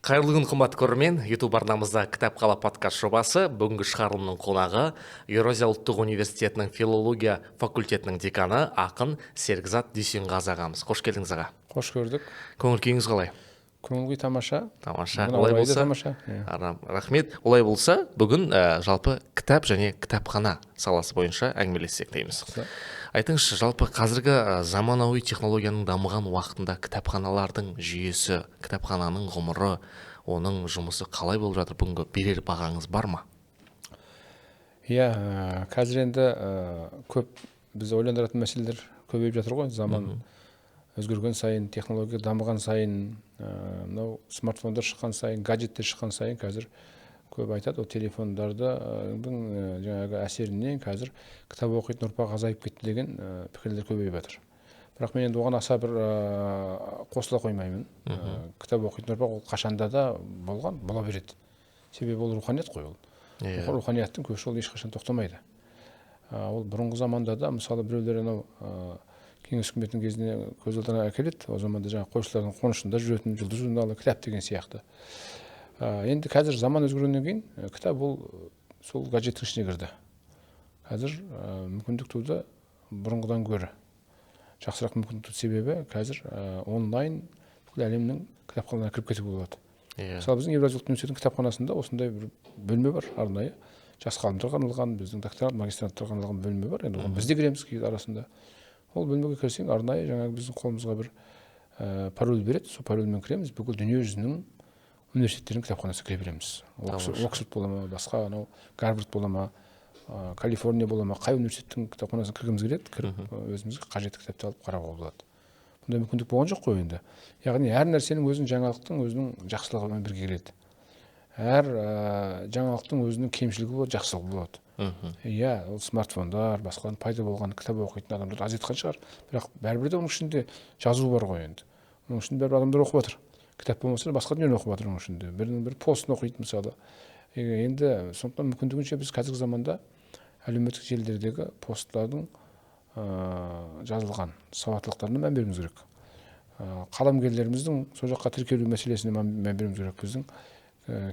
Қайырлы күн, қымбатты көрермен. YouTube арнамызда Кітап қала подкаст жобасы. Бүгінгі шығарылымның қонағы Еуразия ұлттық университетінің филология факультетінің деканы, ақын Серікзат Дүйсенғазы ағамыз. Қош келдіңіз, аға. Қош көрдік. Көңіл күйіңіз қалай? Көңіл күй тамаша. Тамаша. Бүгін Олай ауа райы да болса, тамаша. Иә. Рахмет. Олай болса, бүгін жалпы кітап және кітапхана саласы бойынша әңгімелессек дейміз. Жақсы. Айтыңызшы, жалпы қазіргі заманауи технологияның дамыған уақытында кітапханалардың жүйесі, кітапхананың ғұмыры, оның жұмысы қалай болып жатыр? Бүгінгі берер бағаңыз бар ма? Иә, қазір енді көп бізді ойландыратын мәселелер көбейіп жатыр ғой. Заман өзгерген сайын, технология дамыған сайын, мынау смартфондар шыққан сайын, гаджеттер шыққан сайын қазір көп айтады, ол телефондардың жаңағы әсерінен қазір кітап оқитын ұрпақ азайып кетті деген пікірлер көбейіп жатыр. Бірақ мен енді оған аса бір қосыла қоймаймын. Кітап оқитын ұрпақ ол қашанда да болған, бола береді. Себебі ол руханият қой ол. Руханияттың көші ол ешқашан тоқтамайды. Ол бұрынғы заманда да, мысалы, біреулер анау кеңес үкіметінің кезіне көз алдына әкеледі. Ол заманда жаңағы қойшылардың қонышында жүретін Жұлдыз журналы, кітап деген сияқты. Енді қазір заман өзгергеннен кейін кітап ол сол гаджеттің ішіне кірді. Қазір мүмкіндік туды, бұрынғыдан гөрі жақсырақ мүмкіндік туды, себебі қазір онлайн бүкіл әлемнің кітапханаларына кіріп кетуге болады. Мысалы, біздің Еуразия ұлттық университетінің кітапханасында осындай бір бөлме бар, арнайы жас ғалымдарға арналған, біздің докторант, магистранттарға арналған бөлме бар. Енді оған біз де кіреміз кейде арасында. Ол бөлмеге кірсең, арнайы жаңағы біздің қолымызға бір пароль береді, сол парольмен кіреміз, бүкіл дүние жүзінің университеттерінің кітапханасына кіре береміз. Оксфорд бола ма, басқа анау Гарвард бола ма, Калифорния бола ма, қай университеттің кітапханасына кіргіміз келеді, кіріп өзімізге қажетті кітапты алып қарауға болады. Бұндай мүмкіндік болған жоқ қой енді. Яғни әр нәрсенің өзінің, жаңалықтың өзінің жақсылығымен бірге келеді. Әр жаңалықтың өзінің кемшілігі болады, жақсылығы болады. Иә, ол смартфондар, басқалардың пайда болған кітап оқитын адамдарды азайтқан шығар. Бірақ бәрібір де оның ішінде жазу бар ғой енді. Оның ішінде бәрібір адамдар оқып жатыр. Кітап болмаса да басқа дүниені оқып жатыр оның ішінде. Бірінің бір постын оқиды, мысалы. Енді сондықтан мүмкіндігінше біз қазіргі заманда әлеуметтік желілердегі посттардың жазылған сауаттылықтарына мән беруіміз керек. Қаламгерлеріміздің сол жаққа тіркелу мәселесіне мән беруіміз керек. Біздің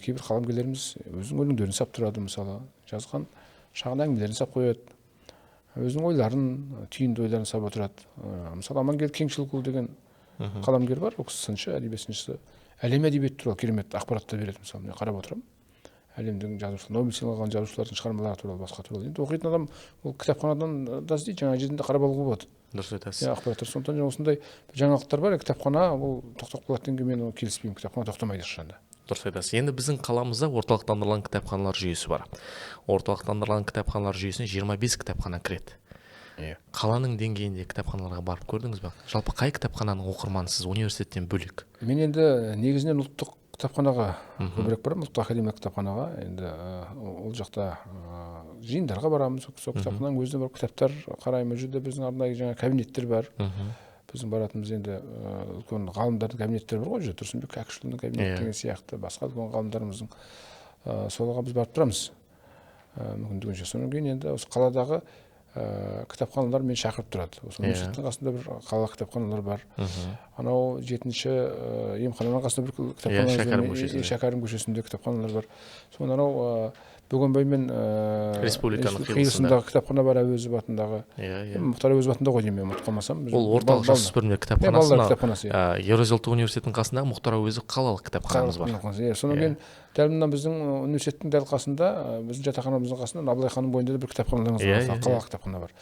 кейбір қаламгерлеріміз өзінің өлеңдерін сап тұрады, мысалы, жазған шағын әңгімелерін сап қояды, өзінің ойларын, түйінді ойларын сап отырады. Мысалы, Амангелді Кеңшілікұлы деген қаламгер бар, ол кісі сыншы, әдебиет сыншысы, әлем әдебиеті туралы керемет ақпараттар береді. Мысалы, мен қарап отырамын, әлемдің жазушылары, Нобель сыйлығын алған жазушылардың шығармалары туралы, басқа туралы. Енді оқитын адам ол кітапханадан да іздейді, жаңа жерден де қарап алуға болады. Дұрыс айтасыз. Иә, ақпараттар. Сондықтан жаңа осындай жаңалықтар бар. Кітапхана ол тоқтап қалады дегенге мен келіспеймін. Кітапхана тоқтамайды ешқашан да. Дұрыс айтасыз. Енді біздің қаламызда орталықтандырылған кітапханалар жүйесі бар. Орталықтандырылған кітапханалар жүйесіне 25 кітапхана кіреді. Қаланың деңгейінде кітапханаларға барып көрдіңіз бе? Жалпы қай кітапхананың оқырманысыз университеттен бөлек? Мен енді негізінен ұлттық кітапханаға көбірек барамын, ұлттық академиялық кітапханаға. Енді ол жақта жиындарға барамыз, сол кітапхананың өзіне барып кітаптар қараймын. Ол жерде біздің арнайы жаңа кабинеттер бар. Біздің баратынымыз енді үлкен ғалымдардың кабинеттері бар ғой ол жерде, Тұрсынбек Кәкішұлының кабинеті деген сияқты, басқа үлкен ғалымдарымыздың, соларға біз барып тұрамыз мүмкіндігінше. Содан кейін енді осы қаладағы кітапханалар мені шақырып тұрады. Осы университеттің қасында бір қалалық кітапханалар бар. Анау жетінші емхананың қасында бір кітапханалар Шәкәрім бар. көшесінде. Шәкәрім көшесінде кітапханалар бар. Содан анау Бөгенбай мен Республиканың қиылысындағы кітапхана бар, Әуезов атындағы. Иә, иә. Мұхтар Әуезов атында ғой деймін, мен ұмытып қалмасам. Ол орталық жасөспірімдер кітапханасы. Балалар кітапханасы, иә. Еуразия ұлттық университетінің қасындағы Мұхтар Әуезов қалалық кітапханамыз бар. Иә, содан кейін дәл мына біздің университеттің дәл қасында, біздің жатақханамыздың қасында, Абылай ханның бойында да бір кітапханаларымыз бар, қалалық кітапхана бар.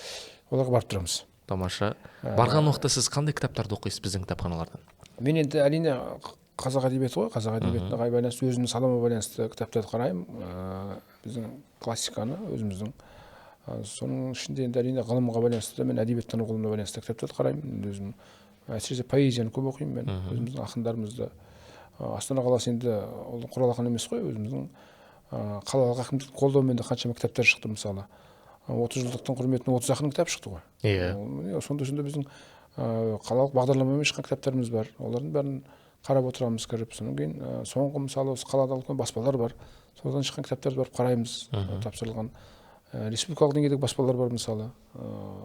Оларға барып тұрамыз. Тамаша. Барған уақытта сіз қандай кітаптарды оқисыз біздің кітапханалардан? Мен енді әрине қазақ әдебиеті ғой, қазақ әдебиетіне байланысты, өзімнің салама байланысты кітаптарды қараймын. Біздің классиканы өзіміздің. Соның ішінде енді әрине ғылымға байланысты, мен әдебиеттану ғылымына байланысты кітаптарды қараймын. Енді өзім әсіресе поэзияны көп оқимын мен, өзіміздің ақындарымызды. Астана қаласы енді ол құр алақан емес қой, өзіміздің қалалық әкімдіктің қолдауымен де қаншама кітаптар шықты, мысалы. 30 жылдықтың құрметіне 30 ақынның кітабы шықты ғой. Міне, сонда біздің қалалық бағдарламамен шыққан кітаптарымыз бар. Олардың бәрін қарап отырамыз кіріп. Содан кейін соңғы, мысалы, осы қалада үлкен баспалар бар. Содан шыққан кітаптарды барып қараймыз, тапсырылған. Республикалық деңгейдегі баспалар бар, мысалы,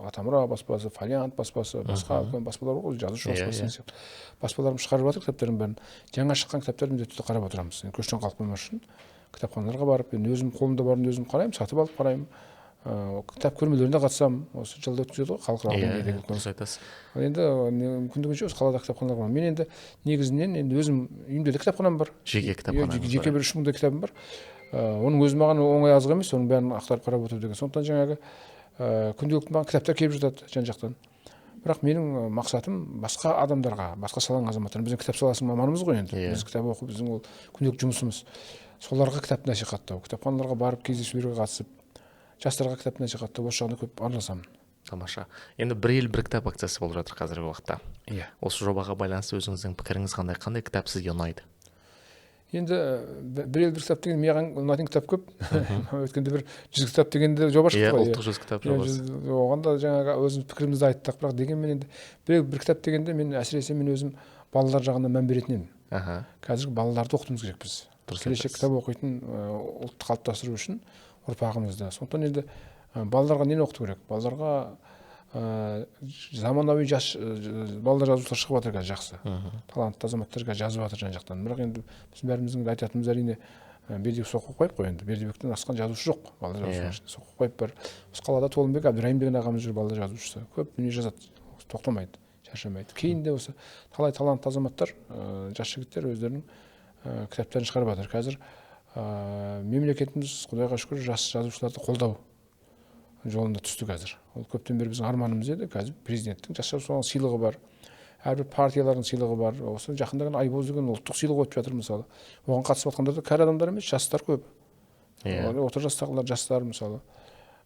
Атамұра баспасы, Фолиант баспасы, басқа үлкен баспалар бар ғой, жазушы баспасы деген сияқты. Баспаларымыз шығарып жатыр кітаптардың бәрін. Жаңа шыққан кітаптарды міндетті түрде қарап отырамыз. Енді көштен қалып қоймас үшін кітапханаларға барып, енді өзім қолымда барын өзім қараймын, сатып алып қараймын. Кітап көрмелеріне қатысамын. Осы жылда өткізеді ғой халықаралық деңгейдегі. Дұрыс айтасыз. Енді мүмкіндігінше осы қалада кітапханалар бар. Мен енді негізінен енді өзім үйімде де кітапханам бар. Жеке кітапханаңыз бар. Жеке бір 3000-дай кітабым бар. Оның өзі маған оңай азық емес, оның бәрін ақтарып қарап отыру деген. Сондықтан жаңағы күнделікті маған кітаптар келіп жатады жан-жақтан. Бірақ менің мақсатым басқа адамдарға, басқа саланың азаматтарына, біздің кітап саласының маманымыз ғой енді. Біз кітап оқу, біздің ол күнделікті жұмысымыз. Соларға кітап насихаттау, кітапханаларға барып кездесулерге қатысып, жастарға кітап насихаттау, осы жағына көп араласамын. Тамаша. Енді бір ел бір кітап акциясы болып жатыр қазіргі уақытта. Иә. Осы жобаға байланысты өзіңіздің пікіріңіз қандай? Қандай кітап сізге ұнайды? Енді бір ел бір кітап деген маған ұнайтын кітап көп. Өткенде бір 100 кітап дегенде жоба шықты ғой. Ұлттық 100 кітап жобасы. Оған да жаңағы өзіміз пікірімізді айттық, бірақ дегенмен енді бір ел бір кітап дегенде мен әсіресе мен өзім балалар жағына мән беретін едім. Қазіргі балаларды оқытуымыз керек біз. Келешек кітап оқитын ұлтты қалыптастыру үшін ұрпағымызды. Сондықтан енді балаларға нені оқыту керек? Балаларға заманауи жас балалар жазушылар шығып жатыр қазір жақсы. Талантты азаматтар қазір жазып жатыр жан-жақтан. Бірақ енді біз бәріміздің айтатынымыз әрине Бердібек Соқпақбаев қой енді. Бердібектен асқан жазушы жоқ. Балалар жазушысы Соқпақбаев бар. Осы қалада Толымбек Әбдірайым деген ағамыз жүр, балалар жазушысы. Көп дүние жазады, тоқтамайды, шаршамайды. Кейін де осы талай талантты азаматтар, жас жігіттер өздерінің кітаптарын шығарып жатыр. Қазір мемлекетіміз, Құдайға шүкір, жас жазушыларды қолдау жолында түсті қазір. Ол көптен бері біздің арманымыз еді. Қазір президенттің жас жазушылардың сыйлығы бар, әрбір партиялардың сыйлығы бар. Осы жақында ғана Айбоз деген ұлттық сыйлық өтіп жатыр мысалы. Оған қатысып жатқандар да кәрі адамдар емес, жастар көп. Орта жастағылар, жастар мысалы.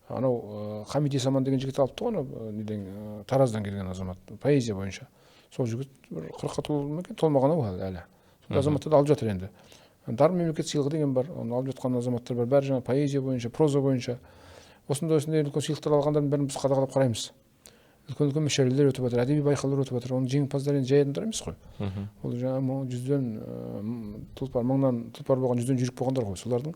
Анау Хамит Есаман деген жігіт алыпты ғой, анау неден, Тараздан келген азамат, поэзия бойынша. Сол жігіт бір 40-қа толды ма екен, толмаған ау әлі. Сондай азаматтарды алып жатыр енді. Дарын мемлекет сыйлығы деген бар, оны алып жатқан азаматтар бар. Бәрі жаңа поэзия бойынша, проза бойынша. Осындай осындай үлкен сыйлықтар алғандардың бәрін біз қадағалап қараймыз. Үлкен-үлкен мүшәйрелер өтіп жатыр, әдеби байқаулар өтіп жатыр. Оның жеңімпаздары енді жай адамдар емес қой. Ол жаңа жүзден тұлпар, мыңнан тұлпар болған, жүзден жүйрік болғандар ғой. Солардың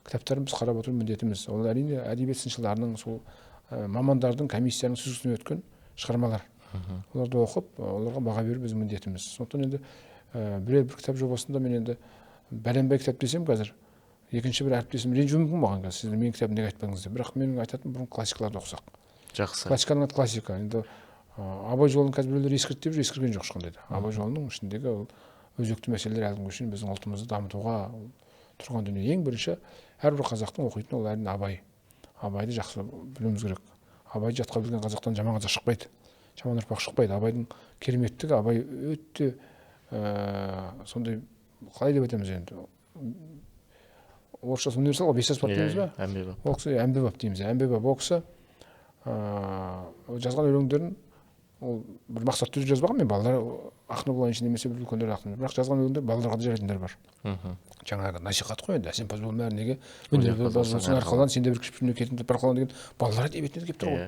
кітаптарын біз қарап отыру міндетіміз. Ол әрине әдебиет сыншыларының, сол мамандардың, комиссияның сүзгісінен өткен шығармалар. Оларды оқып, оларға баға беру біздің міндетіміз. Сондықтан енді бір бір кітап жобасында мен енді бәленбай кітап десем қазір екінші бір әріптесім ренжуі мүмкін маған қазір, сіз менің кітабымды неге айтпадыңыз деп. Бірақ менің айтатыным бұрын классикаларды оқысақ. Жақсы. Классиканың аты классика. Енді Абай жолын қазір біреулер ескіртті деп жүр, ескірген жоқ ешқандай да. Абай жолының ішіндегі ол өзекті мәселелер әлі күнге шейін біздің ұлтымызды дамытуға тұрған дүние. Ең бірінші әрбір қазақтың оқитыны ол әрине Абай. Абайды жақсы білуіміз керек. Абайды жатқа білген қазақтан жаман қазақ шықпайды, жаман ұрпақ шықпайды. Абайдың кереметтігі, Абай өте сондай, қалай деп айтамыз енді, орысшасы универсал ғой, бес аспап дейміз ба? Әмбебап. Ол кісі әмбебап дейміз. Әмбебап ол кісі жазған өлеңдерін ол бір мақсатты түрде жазбаған, мен балалар ақыны болайыншы немесе бір үлкендер ақыны, бірақ жазған өлеңдер балаларға да жарайтындар бар. Жаңағы насихат қой енді, әсемпаз болма, неге өнерпаз болсаң арқалан, сен де бір кіші мемлекетіңді бір деген балалар әдебиетінен келіп тұр ғой.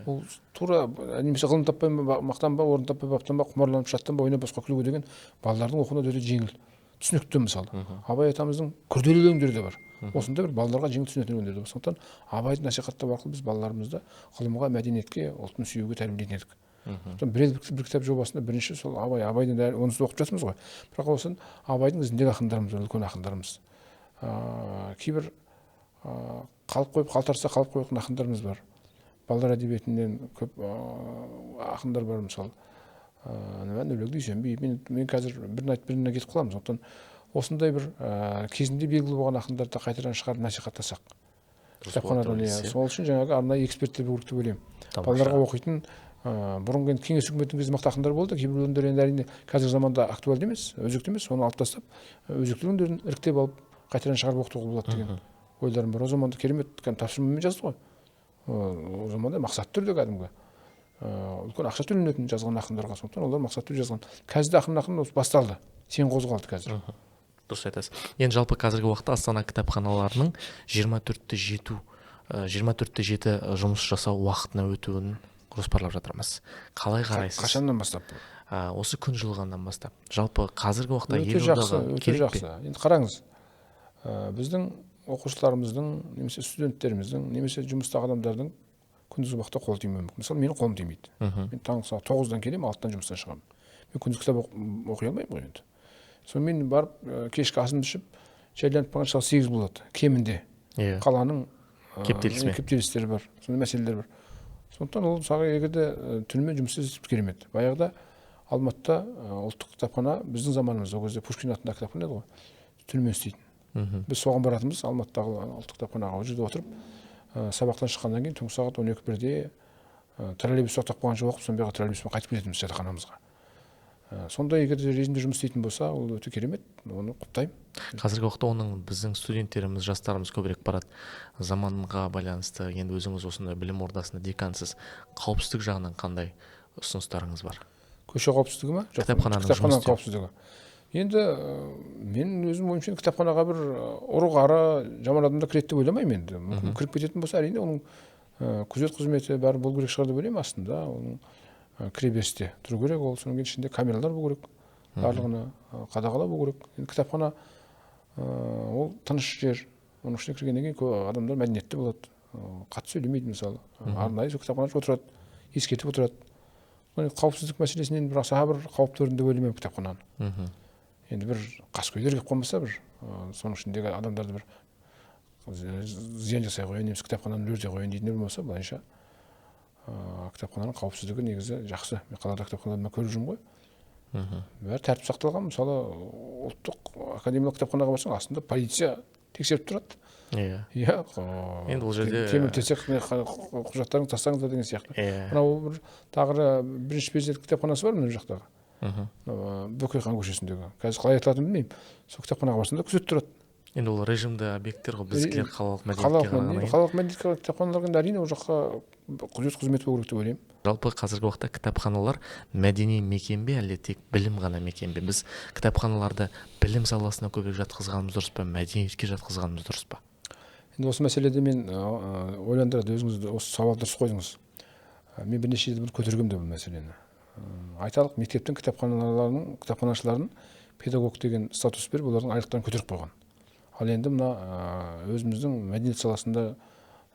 Ол тура немесе ғылым таппай мақтанба, орын таппай баптанба, құмарланып шаттанба, ойнап босқа күлуге деген балалардың оқуына өте жеңіл, түсінікті мысалы. Абай атамыздың күрделі өлеңдері де бар. Осындай бір балаларға жеңіл түсінетін өлеңдер де бар. Сондықтан Абайды насихаттау арқылы біз балаларымызды ғылымға, мәдениетке, ұлтын сүюге тәрбиелейтін едік. Сондықтан бір кітап жобасында бірінші сол Абай, Абайдың онысы оқып жатырмыз ғой. Бірақ осын Абайдың ізіндегі ақындарымыз бар, үлкен ақындарымыз. Кейбір қалып қойып, қалтарса қалып қойған ақындарымыз бар. Балалар әдебиетінен көп ақындар бар мысалы. Нұрлыбек Дүйсенбиев. Мен қазір бірін айтып, біріне кетіп қаламын. Сондықтан осындай бір кезінде белгілі болған ақындарды қайтадан шығарып насихаттасақ. Кітапханадан, сол үшін жаңағы арнайы эксперттер болу керек деп ойлаймын. Балаларға оқитын бұрынғы енді кеңес үкіметінің кезінде мықты ақындар болды, кейбір өлеңдер енді әрине қазіргі заманда актуалды емес, өзекті емес, соны алып тастап, өзекті өлеңдерін іріктеп алып қайтадан шығарып оқытуға болады деген ойларым бар. О заманда керемет тапсырмамен жазды ғой. О заманда мақсатты түрде кәдімгі үлкен ақша төленетін жазған ақындарға, сондықтан олар мақсатты түрде жазған. Қазір де ақын осы басталды, сен қозғалды қазір. Дұрыс айтасыз. Енді жалпы қазіргі уақытта Астана кітапханаларының 24/7 жұмыс жасау уақытына өтуін жоспарлап жатырмыз. Қалай қарайсыз? Қашаннан бастап? Осы күн жылғаннан бастап. Жалпы қазіргі уақытта елордаға керек пе? Енді қараңыз, біздің оқушыларымыздың немесе студенттеріміздің немесе жұмыстағы адамдардың күндізгі уақытта қолы тимеуі мүмкін. Мысалы, менің қолым тимейді. Мен таңғы сағат 9-дан келемін, 6-дан жұмыстан шығамын. Мен күндіз кітап оқи алмаймын ғой енді. Сонымен барып кешкі асымды ішіп, жайланып барған сағат 8 болады кемінде. Иә. Қаланың кептелісімен. Кептелістері бар, сондай мәселелер бар. Сондықтан ол мысалға егер де түнімен жұмыс істесе керемет. Баяғыда Алматыда ұлттық кітапхана біздің заманымызда, ол кезде Пушкин атындағы кітапхана еді ғой, түнімен істейтін. Біз соған баратынбыз, Алматыдағы ұлттық кітапханаға. Ол жерде отырып, сабақтан шыққаннан кейін түнгі сағат 12-бірде троллейбус тоқтап қалғанша оқып, сонымен троллейбуспен қайтып кететінбіз жатақханамызға. Сондай егер де режимде жұмыс істейтін болса, ол өте керемет, оны құптаймын. Қазіргі уақытта оның біздің студенттеріміз, жастарымыз көбірек барады. Заманға байланысты енді өзіңіз осындай білім ордасында декансыз, қауіпсіздік жағынан қандай ұсыныстарыңыз бар? Көше қауіпсіздігі ма? Жоқ, кітапхананың қауіпсіздігі. Енді мен өзім ойымша кітапханаға бір ұры-қары жаман адамдар кіреді деп ойламаймын енді. Мүмкін кіріп кететін болса, әрине оның күзет қызметі бәрі болу керек шығар деп ойлаймын. Астында оның кіреберісте тұру керек, ол содан кейін ішінде камералар болу керек, барлығына қадағалау болу керек. Енді кітапхана ол тыныш жер, оның ішіне кіргеннен кейін көп адамдар мәдениетті болады, қатты сөйлемейді мысалы, арнайы сол кітапханада отырады, ескертіп отырады. Қауіпсіздік мәселесінен бір аса бір қауіп көрінді деп ойлаймын кітапхананы. Енді бір қаскөйлер келіп қалмаса, бір соның ішіндегі адамдарды бір зиян жасай қояйын немесе кітапхананы өртей қояйын дейтіндер болмаса, былайынша кітапхананың қауіпсіздігі негізі жақсы. Мен қалада кітапханаларды көріп жүрмін ғой. Бәрі тәртіп сақталған. Мысалы, ұлттық академиялық кітапханаға барсаң, астында полиция тексеріп тұрады. Иә. Иә. Енді ол жерде темір тесек құжаттарыңызды тастаңыздар деген сияқты. Мынау бір тағы бірінші президент кітапханасы бар мына жақтағы. Бөкейхан көшесіндегі. Қазір қалай айтылатынын білмеймін. Сол кітапханаға барсаң да күзет тұрады. Енді ол режимді объекттер ғой, біздікілер қалалық мәдениетке қарағанда. Қалалық мәдениетке кітапханаларға енді әрине ол жаққа күзет қызметі болу керек деп ойлаймын. Жалпы қазіргі уақытта кітапханалар мәдени мекен бе, әлде тек білім ғана мекен бе? Біз кітапханаларды білім саласына көбірек жатқызғанымыз дұрыс па, мәдениетке жатқызғанымыз дұрыс па? Енді осы мәселеде мен ойландырады, өзіңіз осы сауал дұрыс қойдыңыз. Мен бірнеше рет көтергенмін де бұл мәселені. Айталық, мектептің кітапханаларының кітапханашыларын педагог деген статус беріп, олардың айлықтарын көтеріп қойған. Ал енді мына өзіміздің мәдениет саласында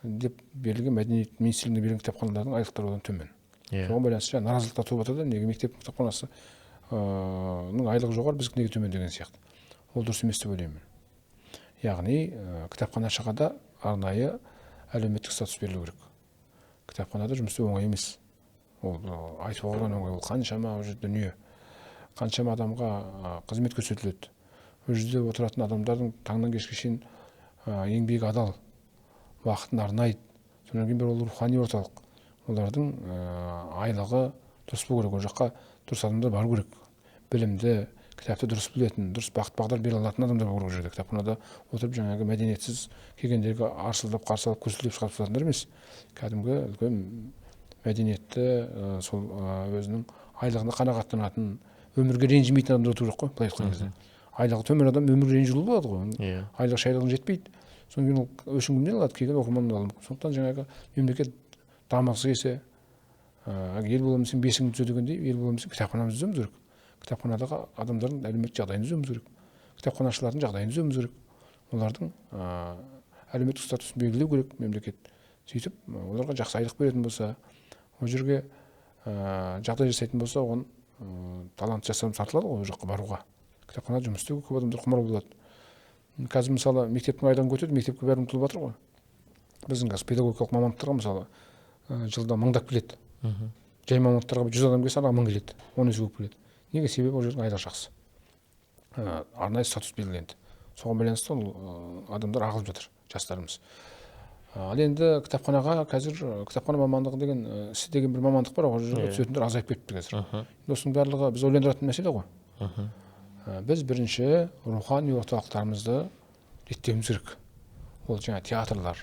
деп берілген, мәдениет министрлігіне берілген кітапханалардың айлықтары одан төмен. Соған байланысты наразылықтар туып жатады, неге мектеп кітапханасының айлығы жоғары, біздікі неге төмен деген сияқты. Ол дұрыс емес деп ойлаймын. Яғни кітапханашыға да арнайы әлеуметтік статус берілу керек. Кітапханада жұмыс істеу оңай емес. Ол айтып оған оңай, ол қаншама уже дүние, қаншама адамға қызмет көрсетіледі. Ол жерде отыратын адамдардың таңнан кешке шейін еңбегі адал, уақытын арнайды. Содан кейін бір ол рухани орталық. Олардың айлығы дұрыс болу керек, ол жаққа дұрыс адамдар бару керек. Білімді, кітапты дұрыс білетін, дұрыс бағыт бағдар бере алатын адамдар болу керек ол жерде. Кітапханада отырып жаңағы мәдениетсіз келгендерге арсылдап, қарсы алып, көсіліп шығарып тастайтындар емес. Кәдімгі үлкен мәдениетті, сол өзінің айлығына қанағаттанатын, өмірге ренжімейтін адамдар отыру керек қой, былай айтқан кезде. Айлығы төмен адам өмірге ренжулі болады ғой. Айлығы шайлығына жетпейді. Содан кейін ол өшін кімнен алады, келген оқырманнан алуы мүмкін. Сондықтан жаңағы мемлекет дамығысы келсе, ел боламын десең бесігіңді түзе дегендей, ел боламын десең кітапханамызды түзеуіміз керек. Кітапханадағы адамдардың әлеуметтік жағдайын түзеуіміз керек. Кітапханашылардың жағдайын түзеуіміз керек. Олардың әлеуметтік статусын белгілеу керек мемлекет. Сөйтіп оларға жақсы айлық беретін болса, ол жерге жағдай жасайтын болса, оған талант жасап тартылады ғой ол жаққа баруға. Кітапханада жұмыс істеуге көп адамдар құмар болады. Қазір мысалы мектептің айлығын көтерді, мектепке бәрі ұмтылып жатыр ғой. Біздің қазір педагогикалық мамандықтарға мысалы жылда мыңдап келеді. Жай мамандықтарға 100 адам келсе, 1000 келеді, 10 есе көп келеді. Неге? Себебі ол жердің айлығы жақсы. Арнайы статус белгіленді. Соған байланысты ол адамдар ағылып жатыр, жастарымыз. Ал енді кітапханаға қазір кітапхана мамандығы деген ісі деген бір мамандық бар, ол жерге түсетіндер азайып кетті қазір. Осының барлығы біз ойландыратын мәселе ғой. Біз бірінші рухани орталықтарымызды реттеуіміз керек. Ол жаңа театрлар,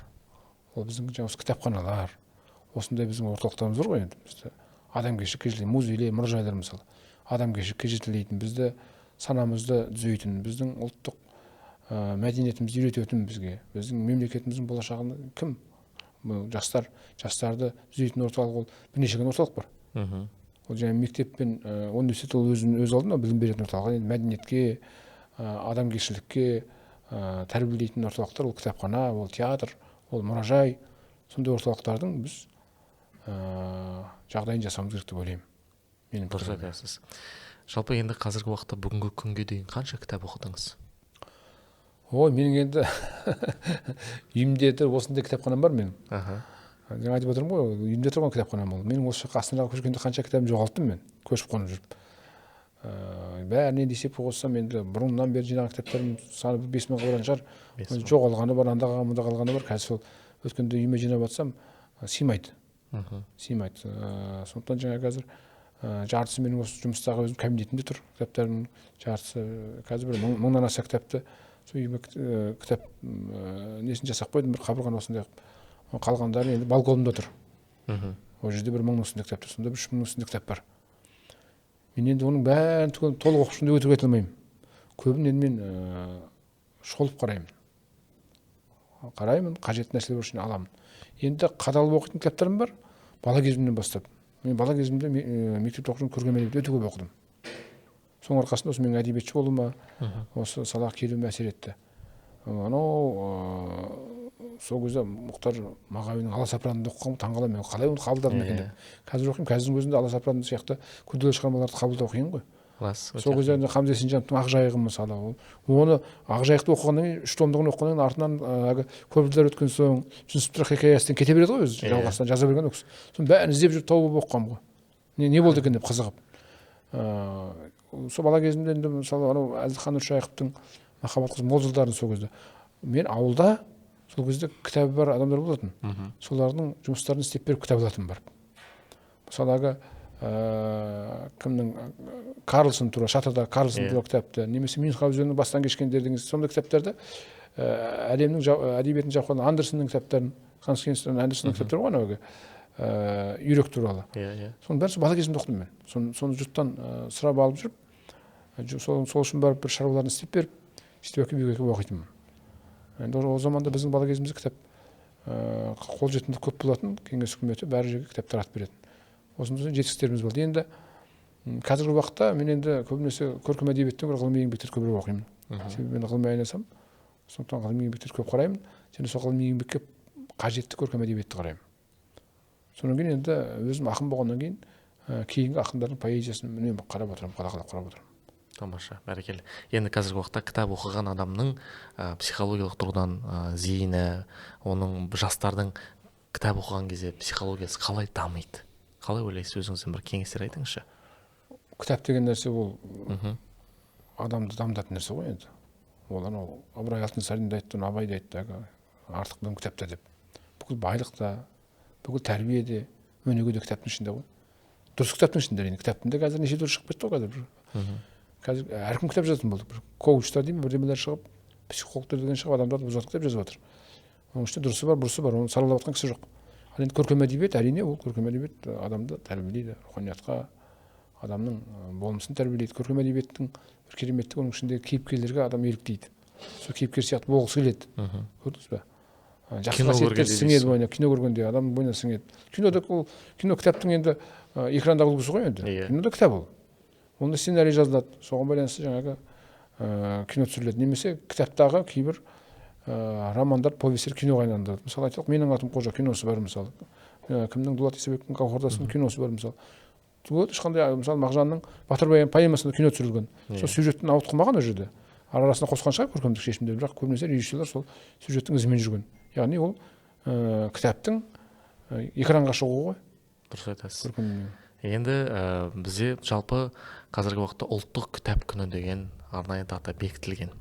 ол біздің жаңа осы кітапханалар, осындай біздің орталықтарымыз бар ғой енді. Бізді адамгершілікке жетелейтін музейлер, мұражайлар мысалы, адамгершілікке жетелейтін, бізді санамызды түзейтін, біздің ұлттық мәдениетімізді үйрететін бізге, біздің мемлекетіміздің болашағын кім? Бұл жастар, жастарды түзейтін орталық ол бірнеше орталық бар. Ол жаңа мектеп пен университет ол өзінің өз алдына білім беретін орталық. Енді мәдениетке, адамгершілікке, тәрбиелейтін орталықтар ол кітапхана, ол театр, ол мұражай. Сондай орталықтардың біз жағдайын жасауымыз керек деп ойлаймын. Менің дұрыс айтасыз. Жалпы енді қазіргі уақытта бүгінгі күнге дейін қанша кітап оқыдыңыз? Ой, менің енді үйімде де осындай кітапханам бар менің. Жаңа айтып отырмын ғой, үйімде тұрған кітапханам ол. Менің осы жаққа Астанаға көшкенде қанша кітабым жоғалттым мен, көшіп қонып жүріп. Бәрін енді есепке қоссам, енді бұрыннан бері жинаған кітаптарым саны 5000-ға барған шығар. Жоғалғаны бар, анда қалған, мұнда қалғаны бар. Қазір сол өткенде үйіме жинап жатсам, сыймайды. Сыймайды. Сондықтан жаңа қазір жартысы менің осы жұмыстағы өзім кабинетімде тұр кітаптарымның жартысы. Қазір бір 1000-нан аса кітапты сол үйіме кітап несін жасап қойдым, бір қабырғаны осындай қылып. Қалғандары енді балконымда тұр. Ол жерде бір 1000-ның үстінде кітап тұр, сонда бір 3000-ның үстінде кітап бар. Мен енді оның бәрін түгел толық оқып шықтым деп өтірік айта алмаймын. Көбін енді мен шолып қараймын. Қараймын, қажетті нәрселер үшін аламын. Енді қадалып оқитын кітаптарым бар, бала кезімнен бастап. Мен бала кезімде мектепте оқып жүрген көркем әдебиет өте көп оқыдым. Соның арқасында осы менің әдебиетші болуыма, осы салаға келуіме әсер етті. Анау сол кезде Мұхтар Мағауиннің Аласапыранды оқығанмын, таңғаламын, мен қалай оны қабылдадым екен деп. Қазір оқимын, қазірдің өзінде Аласапыранды сияқты күрделі шығармаларды қабылдау қиын ғой. Рас. Сол кезде Хамза Есенжановтың Ақжайығы мысалы, оны Ақжайықты оқығаннан кейін, 3 томдығын оқығаннан кейін артынан әлгі көп жылдар өткен соң Жүнісов хикаясынан кете береді ғой өзі, жалғастан жаза берген ол кісі. Соның бәрін іздеп жүріп тауып оқығанмын ғой. Не болды екен деп қызығып. Сол бала кезімде енді мысалы анау Әзілхан Нұршайықовтың Махаббат қызы мол жылдарын сол кезде. Мен ауылда сол кезде кітабы бар адамдар болатын. Солардың жұмыстарын істеп беріп кітап алатын барып. Мысалы әлгі кімнің Карлсон туралы, Шатырда Карлсон туралы кітапты, немесе Мюнхгаузеннің бастан кешкендердің сондай кітаптарды, әлемнің әдебиетін жауған Андерсонның кітаптарын, Ханс Христиан Андерсонның кітаптары ғой анау үйрек туралы. Соның бәрін бала кезімде оқыдым мен. Соны жұрттан сұрап алып жүріп, сол үшін барып бір шаруаларын істеп беріп, сөйтіп әкеліп үйге келіп оқитынмын. Енді ол заманда біздің бала кезімізде кітап қолжетімді көп болатын, кеңес үкіметі бәрі жерге кітап таратып беретін. Осындай жетістіктеріміз болды. Енді қазіргі уақытта мен енді көбінесе көркем әдебиеттен гөрі ғылыми еңбектерді көбірек оқимын. Себебі мен ғылыммен айналысамын, сондықтан ғылыми еңбектерді көп қараймын және сол ғылыми еңбекке қажетті көркем әдебиетті қараймын. Содан кейін енді өзім ақын болғаннан кейін кейінгі ақындардың поэзиясын үнемі қарап отырамын, қадағалап қарап отырамын. Тамаша, бәрекелді. Енді қазіргі уақытта кітап оқыған адамның психологиялық тұрғыдан зейіні, оның жастардың кітап оқыған кезде психологиясы қалай дамиды? Қалай ойлайсыз, өзіңізден бір кеңестер айтыңызшы. Кітап деген нәрсе ол адамды дамытатын нәрсе ғой енді. Ол анау Ыбырай Алтынсарин да айтты, Абай да айтты, артық білім кітапта деп. Бүкіл байлық та, бүкіл тәрбие де, өнеге де кітаптың ішінде ғой. Дұрыс кітаптың ішінде әрине. Кітаптың да қазір неше түрі шығып кетті ғой қазір. Қазір әркім кітап жазатын болды. Бір коучтар деймін, бірдемелер шығып, психологтар деген шығып, адамдарды бұзатын кітап жазып жатыр. Оның ішінде дұрысы бар, бұрысы бар, оны саралап жатқан кісі жоқ. Ал енді көркем әдебиет, әрине, ол көркем әдебиет адамды тәрбиелейді, руханиятқа, адамның болмысын тәрбиелейді. Көркем әдебиеттің бір кереметтігі оның ішіндегі кейіпкерлерге адам еліктейді. Сол кейіпкер сияқты болғысы келеді. Көрдіңіз бе? Жақсы қасиеттер сіңеді бойына, кино көргенде адамның бойына сіңеді. Кинода ол кино кітаптың енді экрандағы үлгісі ғой енді. Кинода кітап ол. Онда сценарий жазылады, соған байланысты жаңағы кино түсіріледі. Немесе кітаптағы кейбір романдар, повестер киноға айналдырылады. Мысалы айталық, Менің атым Қожа киносы бар мысалы. Кімнің Дулат Исабековтің Гауһартастың киносы бар мысалы. Ешқандай мысалы Мағжанның Батыр Баян поэмасында кино түсірілген. Сол сюжеттен ауытқымаған ол жерде. Арасына қосқан шығар көркемдік шешімдер, бірақ көбінесе режиссерлер сол сюжеттің ізімен жүрген. Яғни ол кітаптың экранға шығуы ғой. Дұрыс айтасыз. Енді бізде жалпы қазіргі уақытта ұлттық кітап күні деген арнайы дата бекітілген.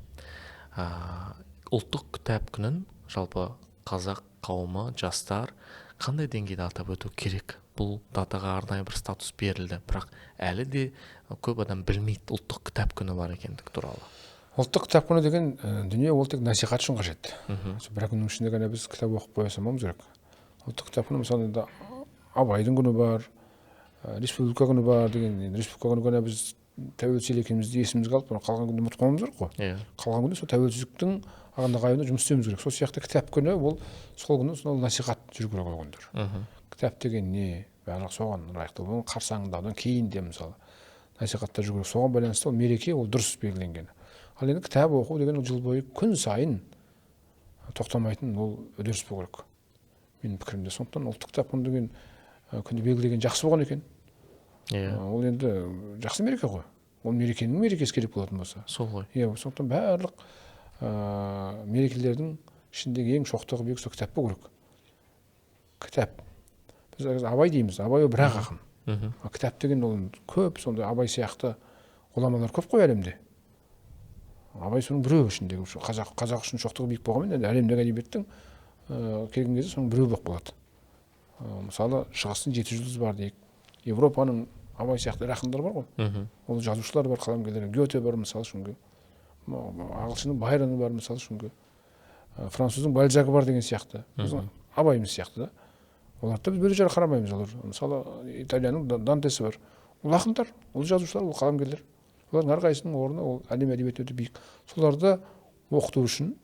Ұлттық кітап күнін жалпы қазақ қауымы, жастар қандай деңгейде атап өту керек? Бұл датаға арнайы бір статус берілді, бірақ әлі де көп адам білмейді ұлттық кітап күні бар екендігі туралы. Ұлттық кітап күні деген дүние ол тек насихат үшін қажет. Бір күннің ішінде ғана біз кітап оқып қоя салмауымыз керек. Ұлттық кітап күні мысалы Абайдың күні бар, Республика күні бар деген. Республика күні ғана біз тәуелсіз ел екенімізді есімізге алып, қалған күнді ұмытып қалмауымыз керек қой. Қалған күнде сол тәуелсіздіктің нығаюына жұмыс істеуіміз керек. Сол сияқты кітап күні ол сол күні сол насихат жүру керек ол күндер. Кітап деген не, барлығы соған лайықты. Оның қарсаңында, одан кейін де мысалы насихатта жүру керек. Соған байланысты ол мереке ол дұрыс белгіленген. Ал енді кітап оқу деген ол жыл бойы күн сайын тоқтамайтын ол үдеріс болу керек менің пікірімде. Сондықтан ұлттық кітап күні деген күнді белгілеген жақсы болған екен. Иә. Ол енді жақсы мереке ғой. Ол мерекенің мерекесі керек болатын болса. Сол ғой. Иә, сондықтан барлық мерекелердің ішіндегі ең шоқтығы биік сол кітап болу керек. Кітап. Біз Абай дейміз, Абай ол бір-ақ ақын. Ал кітап деген ол көп, сондай Абай сияқты ғұламалар көп қой әлемде. Абай соның біреуі ішіндегі, қазақ үшін шоқтығы биік болғанмен, енді әлемдегі әдебиеттің келген кезде соның біреуі болып қалады. Мысалы, Шығыстың 7 жұлдызы бар дейік. Европаның Абай сияқты ірі ақындары бар ғой. Ол жазушылар бар, қаламгерлер. Гёте бар, мысалы үшін. Ағылшынның Байроны бар, мысалы үшін. Француздың Бальзагы бар деген сияқты. Біздің Абайымыз сияқты да. Оларды біз бөле жара қарамаймыз олар. Мысалы, Италияның Дантесі бар. Ол ақындар, ол жазушылар, ол қаламгерлер. Олардың әрқайсысының орны ол әлем әдебиетінде өте биік. Соларды оқыту үшін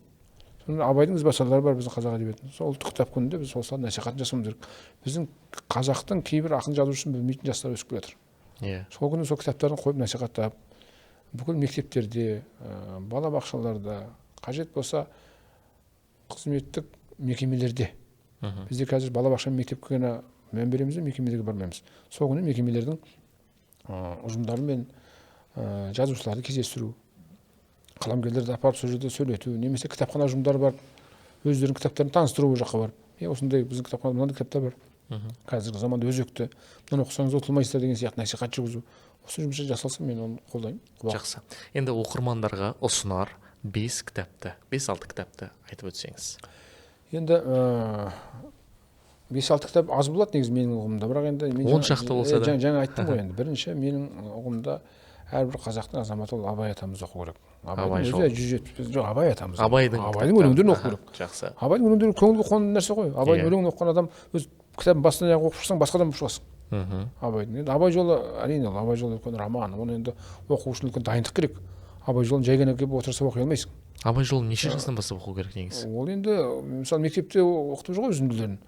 Абайдың ізбасарлары бар біздің қазақ әдебиетінде. Сол ұлттық кітап күнінде біз осылардың насихатын жасауымыз керек. Біздің қазақтың кейбір ақын жазушысын білмейтін жастар өсіп келе жатыр. Иә. Сол күні сол кітаптарын қойып насихаттап, бүкіл мектептерде, балабақшаларда, қажет болса қызметтік мекемелерде. Бізде қазір балабақша мен мектепке ғана мән береміз де, мекемелерге бармаймыз. Сол күні мекемелердің ұжымдары мен жазушыларды кездестіру, қаламгерлерді апарып сол жерде сөйлету, немесе кітапхана ұжымдары барып өздерінің кітаптарын таныстыру, ол жаққа барып, осындай біздің кітапханада мынандай кітаптар бар, қазіргі заманда өзекті, мынаны оқысаңыз ұтылмайсыздар деген сияқты насихат жүргізу. Осы жұмыс жасалса, мен оны қолдаймын. Жақсы. Енді оқырмандарға ұсынар 5 кітапты, 5-6 кітапты айтып өтсеңіз. Енді 5-6 кітап аз болады негізі менің ұғымымда, бірақ енді мен 10 шақты болса да. Жаңа айттым ғой енді. Бірінші менің ұғымымда әрбір қазақтың азаматы ол Абай атамызды оқу керек. Абай жолы. 175 жоқ, Абай атамыз. Абайдың өлеңдерін оқу керек. Жақсы. Абайдың өлеңдері көңілге қонатын нәрсе ғой. Абайдың өлеңін оқыған адам өз кітабын бастан аяқ оқып шықсаң, басқа адам болып шығасың. Абайдың. Енді Абай жолы, әрине, ол Абай жолы үлкен роман. Оны енді оқу үшін үлкен дайындық керек. Абай жолын жай ғана келіп отырса оқи алмайсың. Абай жолын неше жастан бастап оқу керек негізі? Ол енді мысалы мектепте оқытып жүр ғой үзінділерін.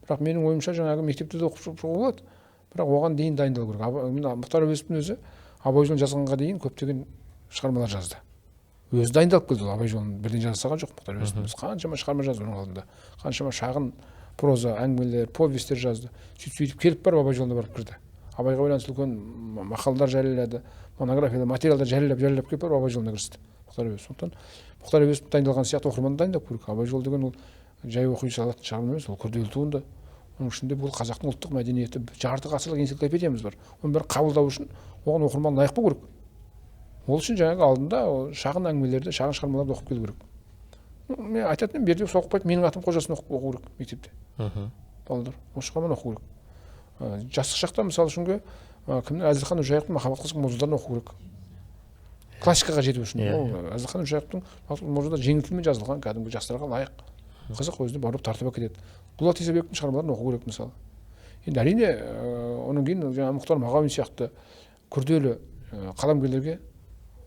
Бірақ менің ойымша жаңағы мектепте де оқып шығуға болады. Бірақ оған дейін дайындалу керек. Мұхтар Әуезовтің өзі Абай жолын жазғанға дейін көптеген шығармалар жазды. Өзі дайындалып келді ол Абай жолын бірден жаза салған жоқ. Мұхтар Әуезов өзі қаншама шығарма жазды оның алдында. Қаншама шағын проза, әңгімелер, повестер жазды. Сөйтіп келіп барып Абай жолына барып кірді. Абайға байланысты үлкен мақалалар жариялады, монографиялар, материалдар жариялап келіп барып Абай жолына кірісті Мұхтар Әуезов. Сондықтан Мұхтар Әуезов дайындалған сияқты оқырман дайындап керек. Абай жолы деген ол жай оқи салатын шығарма емес, ол күрделі туынды. Оның ішінде бұл қазақтың ұлттық мәдениеті, жарты ғасырлық энциклопедиямыз бар. Оның бәрін қабылдау үшін оған оқырман лайық болу керек. Ол үшін жаңағы алдында шағын әңгімелерді, шағын шығармаларды оқып келу керек. Мен айтатын едім, бердібек Соқпаев менің атым Қожасын оқу керек мектепте. Балалар осы шығарманы оқу керек. Жастық шақта мысалы үшін кімнің Әзілхан Нұржайықтың Махаббат қызық мавзуларын оқу керек. Классикаға жету үшін. Ол Әзілхан Нұржайықтың мавзулары жеңіл тілмен жазылған, кәдімгі жастарға лайық. Қызық өзіне барып тартып әкеледі. Дулат Исабековтің шығармаларын оқу керек мысалы. Енді әрине, оның кейін жаңағы Мұхтар Мағауин сияқты күрделі қаламгерлерге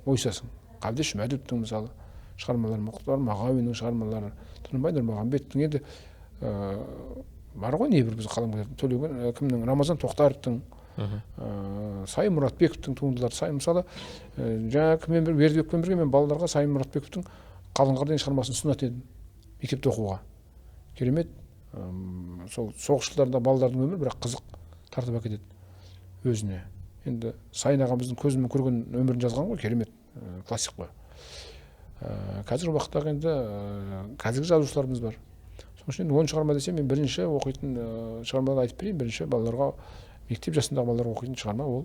ойысасың. Қабдеш Жұмәділовтің мысалы шығармалары, Мұхтар Мағауиннің шығармалары, Тынымбай Нұрмағамбеттің енді бар ғой небір біз қаламгерлердің, Төлеген кімнің, Рамазан Тоқтаровтың, Сайын Мұратбековтің туындылары. Сайын мысалы жаңа кіммен бір Бердібекпен бірге мен балаларға Сайын Мұратбековтің Қалың қар деген шығармасын ұсынатын едім мектепте оқуға. Керемет, сол соғыс жылдарында балалардың өмірі бірақ қызық тартып әкетеді өзіне. Енді Сайын ағамыздың көзімен көрген өмірін жазған ғой, керемет классик қой. Қазіргі уақыттағы енді қазіргі жазушыларымыз бар. Соның үшін енді 10 шығарма десем, мен бірінші оқитын шығармаларды айтып берейін. Бірінші балаларға, мектеп жасындағы балаларға оқитын шығарма ол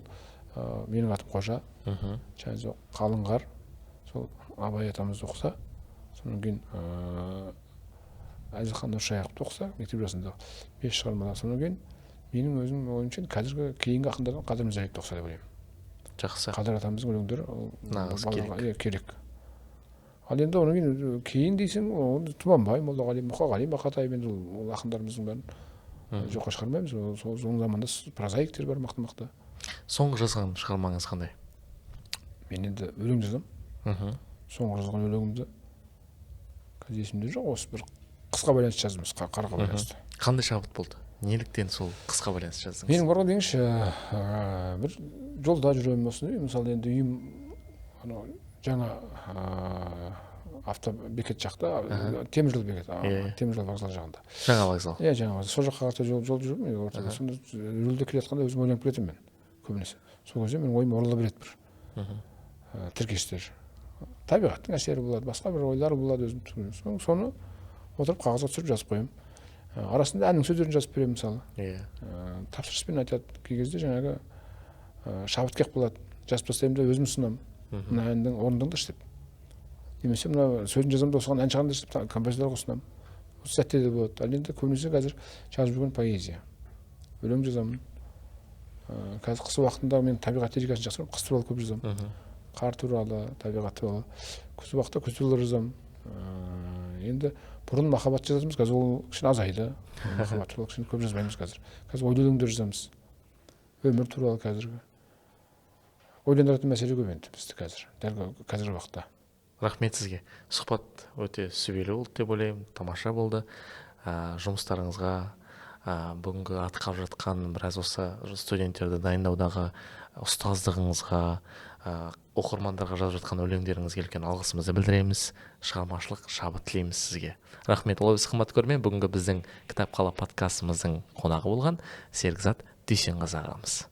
Менің атым Қожа, және Қалың қар, сол Абай атамыз оқыса, содан кейін Әзілхан Нұршайықовты оқыса, мектеп жасында 5 шығармалар. Содан кейін менің өзім ойымша қазіргі кейінгі ақындардан Қадыр Мырзалиевті оқыса деп ойлаймын. Жақсы. Қадыр атамыздың өлеңдері нағыз керек. Керек. Ал енді одан кейін кейін дейсің, ол Тұманбай, Молдағали, Мұқағали, Мақатаев, енді ол ақындарымыздың бәрін жоққа шығармаймыз. Сол заманда прозаиктер бар мықты-мықты. Соңғы жазған шығармаңыз қандай? Мен енді өлең жазамын. Соңғы жазған өлеңімді қазір есімде жоқ, осы бір қысқа байланысты жаздым, қарға байланысты. Қандай шабыт болды? Неліктен сол қысқа байланысты жаздыңыз? Менің бар ғой деңізші, бір жолда жүремін осыны. Мысалы енді үйім анау Жаңа автобекет жақта, теміржол бекет, теміржол вокзал жағында. Жаңа вокзал. Иә, жаңа вокзал. Сол жаққа қарата жол жүрмін мен ортада. Сонда рульде келе жатқанда өзім ойланып келетінмін мен көбінесе. Сол кезде менің ойым орала береді бір. Тіркестер. Табиғаттың әсері болады, басқа бір ойлар болады өзім. Соны отырып қағазға түсіріп жазып қоямын. Арасында әннің сөздерін жазып беремін мысалы. Тапсырыспен айтады. Кей кезде жаңағы шабыт келіп қалады. Жазып тастаймын да өзім ұсынамын. Мына әндің орындаңдаршы деп. Немесе мына сөзін жазамын да осыған ән шығарыңдаршы деп композиторға ұсынамын. Осы сәтте де болады. Ал енді көбінесе қазір жазып жүрген поэзия. Өлең жазамын. Қазір қыс уақытында мен табиғат лирикасын жақсы көремін. Қыс туралы көп жазамын. Қар туралы, табиғат туралы. Күз уақытта күз туралы жазамын. Енді бұрын махаббат жазатынбыз, қазір ол кішкене азайды. Махаббат туралы кішкене көп жазбаймыз қазір. Қазір ойлы өлеңдер жазамыз. Өмір туралы қазіргі. Ойландыратын мәселе көп енді бізді қазір, дәл қазіргі уақытта. Рахмет сізге. Сұхбат өте сүбелі болды деп ойлаймын, тамаша болды. Жұмыстарыңызға, бүгінгі атқарып жатқан біраз осы студенттерді дайындаудағы ұстаздығыңызға, оқырмандарға жазып жатқан өлеңдеріңізге үлкен алғысымызды білдіреміз. Шығармашылық шабыт тілейміз сізге. Рахмет. Олай болса, қымбатты көрермен, бүгінгі біздің Кітап қала подкастымыздың қонағы болған Серікзат Дүйсенғазы ағамыз.